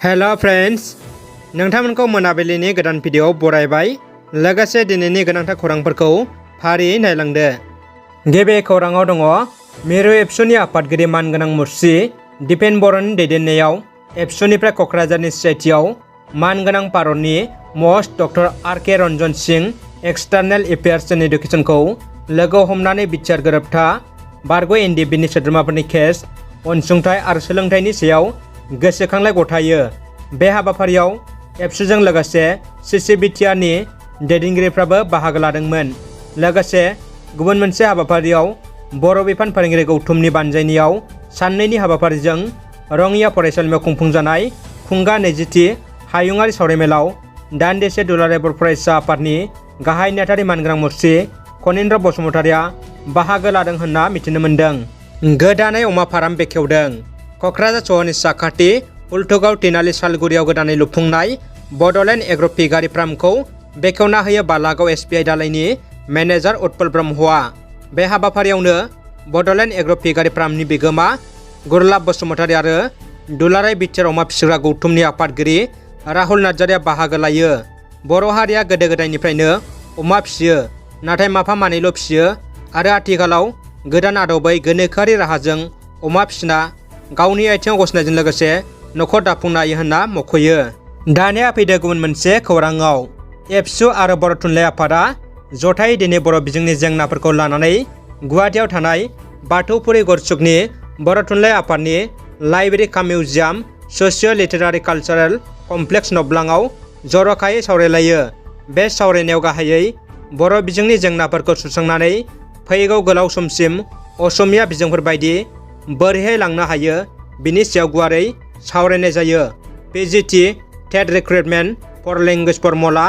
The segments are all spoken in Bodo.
हेलो फ्रेंड्स, नोंथांमोनखौ मोनाबिलिनि गोदान भिडिअ बरायबाय। लोगोसे दिनैनि गोनांथार खौरांफोरखौ फारियै नायलांदो। गिबि खौराङाव दङ मिरु एबसुनि आफादगिरि मानगोनां मुरसि दिपेन बर'नि दैदेननायाव एबसुनिफ्राय क'क्राझारनि सिआइटिआव मानगोनां भारतनि मस्ट डक्टर आर.के. रन्जन सिं एक्सटार्नेल एफेयार्स एन्ड एडुकेसनखौ लोगो हमनानै बिटिआर गोरोबथा बारग' एनडिएफबिनि सोद्रोमाफोरनि केस अनसुंथाइ आरो सोलोंथाइनि सायाव गोसोखांलाय गथायो। बे हाबाफारियाव एबसुजों लोगोसे सिसिबिटिआरनि दैदेनगिरिफ्राबो बाहागो लादोंमोन। लोगोसे गुबुन मोनसे हाबाफारियाव बर' बिफान फोरोंगिरि गौथुमनि बानजायनायाव साननैनि हाबाफारिजों रङिया फरायसालिमायाव खुंफुंजानाय खुंगा 20थि हायुङारि सावरायमेलाव दान्दिसे दुलाराय बर' फरायसा आफादनि गाहाय नेहाथारि मानगोनां मुरसि खनीन्द्र बसुमतारिया बाहागो लादों होनना मिथिनो मोन्दों। गोदानै अमा फार्म बेखेवदों। क'क्राझार सहरनि साखाथि हुलथुगाव तिनालि सालगुरियाव गोदानै लुफुंनाय बड'लेण्ड एग्र' पिगारि फार्मखौ बेखेवना होयो बालागाव एसबिआइ दालायनि मेनेजार उत्पल ब्रह्मआ। बे हाबाफारियावनो बड'लेण्ड एग्र' पिगारि फार्मनि बिगोमा गुरलाब बसुमतारि आरो दुलाराय बिटिआर अमा फिसिग्रा गौथुमनि आफादगिरि राहुल नार्जारिया बाहागो लायो। बर' हारिया गोदो गोदायनिफ्रायनो अमा फिसियो, नाथाय माफा मानैल' फिसियो आरो आथिखालाव गोदान आदबै गोनोखोआरि राहाजों अमा फिसिना गावनि आथिङाव गसंनायजों लोगोसे न'खर दाफुंनो हायो होनना मख'यो। दानिया फैदो गुबुन मोनसे खौराङाव। एबसु आरो बर' थुनलाइ आफादा जथायै दिनै बर' बिजोंनि जेंनाफोरखौ लानानै गुवाहाटीआव थानाय बाथौफुरि गरचुकनि बर' थुनलाइ आफादनि लाइब्रेरि काम मिउजियाम ससिय' लिटारारि कालचारेल कमप्लेक्स नब्लाङाव जर'खायै सावरायलायो। बे सावरायनायाव गाहायै बर' बिजोंनि जेंनाफोरखौ सुस्रांनानै फैगौ गोलाव समसिम असमिया बिजोंफोर बायदि बोरैहाय लांनो हायो बिनि सायाव गुवारै सावरायनाय जायो। PGT TET recruitment for language formula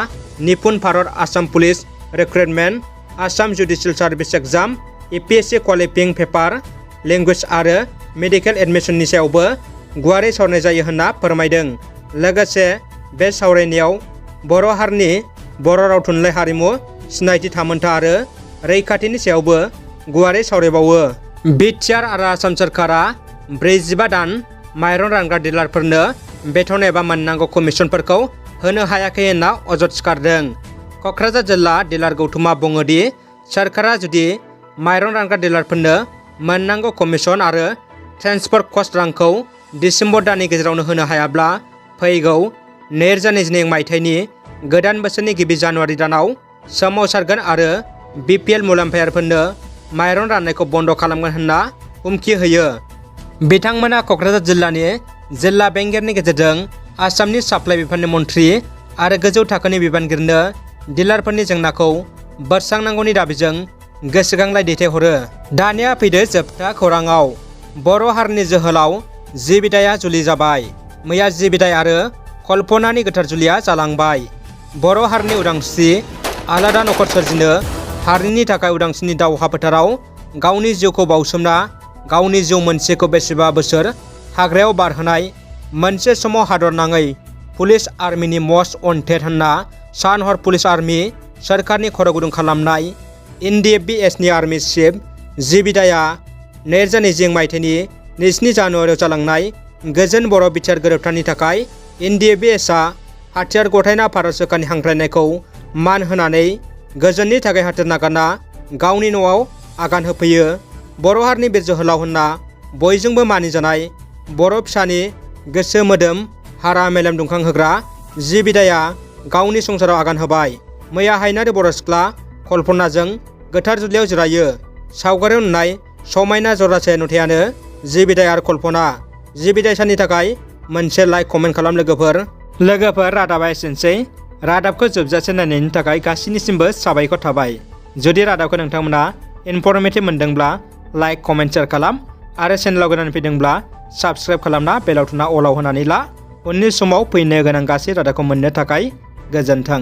NIPUN Bharat Assam police recruitment Assam judicial service exam APSC qualifying paper language आरो मेडिकेल एडमिसननि सायावबो गुवारै सावरायनाय जायो होनना फोरमायदों। लोगोसे बे सावरायनायाव बर' हारिनि बर' राव थुनलाइ हारिमु सिनायथि थामोन्था आरो रैखाथिनि सायावबो गुवारै सावरायबावो। बिटिआर आरो आसाम सोरखारा 45 दान माइरं रानग्रा डिलारफोरनो बेथन एबा मोननांगौ कमिसनफोरखौ होनो हायाखै होनना अजद सिखारदों। क'क्राझार जिल्ला डिलार गौथुमा बुङो दि सोरखारा जुदि माइरं रानग्रा डिलारफोरनो मोननांगौ कमिसन आरो ट्रेन्सफार कस्ट रांखौ डिसेम्बर दाननि गेजेरावनो होनो हायाब्ला फैगौ 2021 मायथाइनि गोदान बोसोरनि गिबि जानुवारि दानाव सोमावसारगोन आरो BPL मुलाम्फायारिफोरनो माइरं राननायखौ बन्द' खालामगोन होनना हुमखि होयो। बिथांमोना क'क्राझार जिल्लानि जिल्ला बेंगिरिनि गेजेरजों आसामनि साप्लाइ बिफाननि मन्थ्रि आरो गोजौ थाखोनि बिबानगिरिनो डिलारफोरनि जेंनाखौ बोस्रांनांगौनि दाबिजों गोसोखांलाय दैथायहरो। दानिया फैदो जोबथा खौराङाव। बर' हारिनि जोहोलाव जि बिदाया जुलि जाबाय। मैया जि बिदाय आरो कल्पनानि गोथार जुलिया जालांबाय। बर' हारिनि उदांस्रि आलादा न'खर सोरजिनो हारिनि थाखाय उदांस्रिनि दावहा फोथाराव गावनि जिउखौ बाउसोमना गावनि जिउ मोनसेखौ बेसेबा बोसोर हाग्रायाव बारहोनाय, मोनसे समाव हादर नाङै पुलिस आर्मिनि मस्ट वान्टेड होनना सान हर पुलिस आर्मि सोरखारनि खर' गुदुं खालामनाय एनडिएफबिएसनि आर्मि चिफ जि बिदाया 2021 मायथाइनि 27 जानुवारियाव जालांनाय गोजोन बर' बिटिआर गोरोबथानि थाखाय एनडिएफबिएसआ हाथियार गथायना भारत सोरखारनि हांख्रायनायखौ मान होनानै गोजोननि थाखाय हाथियार नागारना गावनि न'आव आगान होफैयो। बर' हारिनि बे जोहोलाव होनना बयजोंबो मानिजानाय बर' फिसानि गोसो मोदोम हारा मेलेम दुंखांहोग्रा जि बिदाया गावनि संसाराव आगान होबाय। मैया हायनारि बर' सिख्ला कल्पनाजों गोथार जुलियाव जिरायो। सावगारियाव नुनाय समायना जरासे नुथायानो जि बिदाय आरो कल्पना। जि बिदाय साननि थाखाय मोनसे लाइक कमेन्ट खालाम लोगोफोर रादाबा एसेनोसै। रादाबखौ जोबजासे नायनायनि थाखाय गासैनिसिमबो साबायखर थाबाय। जुदि रादाबखौ नोंथांमोना इनफरमेटिभ मोनदोंब्ला लाइक कमेन्ट शेयार खालाम आरो चेनेलाव गोदान फैदोंब्ला साबस्क्राइब खालामना बेल आइकनआ अलाव होनानै ला। उननि समाव फैनो गोनां गासै रादाबखौ मोननो थाखाय गोजोन्थों।